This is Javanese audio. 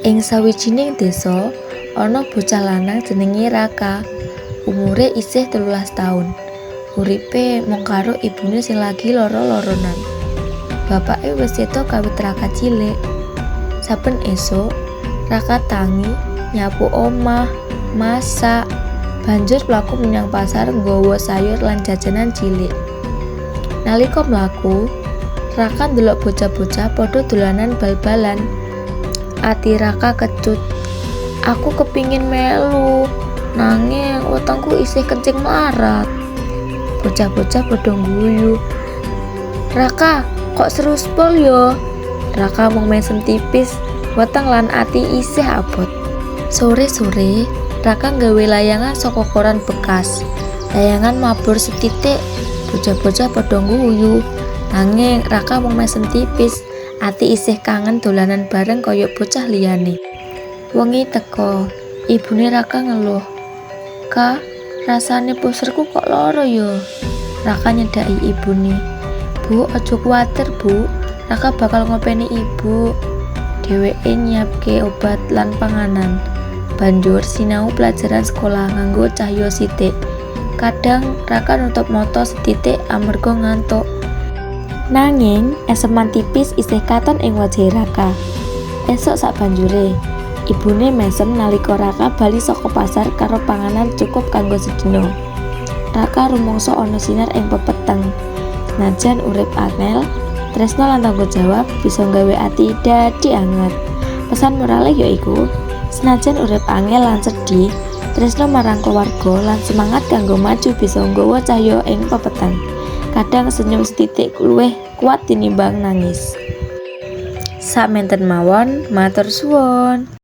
Ing sawijining desa ana bocah lanang jenenge Raka. Umure isih 13 taun. Uripe mung karo ibune sing lagi lara-laranan. Bapake wis seda kawit Raka cilik. Saben esuk, Raka tangi, nyapu omah, masak, banjur mlaku menyang pasar nggawa sayur lan jajanan cilik. Nalika mlaku, Raka ndelok bocah-bocah padha dolanan bal-balan. Ati Raka kecut. "Aku kepingin melu, nanging wetengku isih kencing mlarat." Bocah-bocah padha ngguyu. "Raka, kok serius pol yo?" Raka mung mesem tipis, weteng lan ati isih abot. Sore-sore, Raka nggawe layangan saka koran bekas. Layangan mabur sethithik, bocah-bocah padha ngguyu. Nanging Raka mung mesem tipis, ati isih kangen dolanan bareng kaya bocah liyane. Wengi teka, ibune Raka ngeluh. "Ka, rasane puserku kok lara yo?" Raka nyedhaki ibune. "Bu, aja kuwatir, Bu. Raka bakal ngopeni ibu." Dheweke nyiapke obat lan panganan. Banjur sinau pelajaran sekolah nganggo cahya sithik. Kadang Raka nutup mata sethithik amarga ngantuk. Nanging eseman tipis isih katon ing wajahe Raka. Esuk sabanjure, ibune mesem nalika Raka bali saka pasar karo panganan cukup kanggo sedina. Raka rumangsa ana sinar ing pepeteng. Senajan urip angel, tresna lan tanggung jawab bisa nggawe ati dadi anget. Pesan morale ya iku, senajan urip angel lan sedih, tresna marang keluarga lan semangat kanggo maju bisa nggawa cahya ing pepeteng. Kadang senyum sethithik luwih kuat tinimbang nangis. Sakmenten mawon, matur suwun.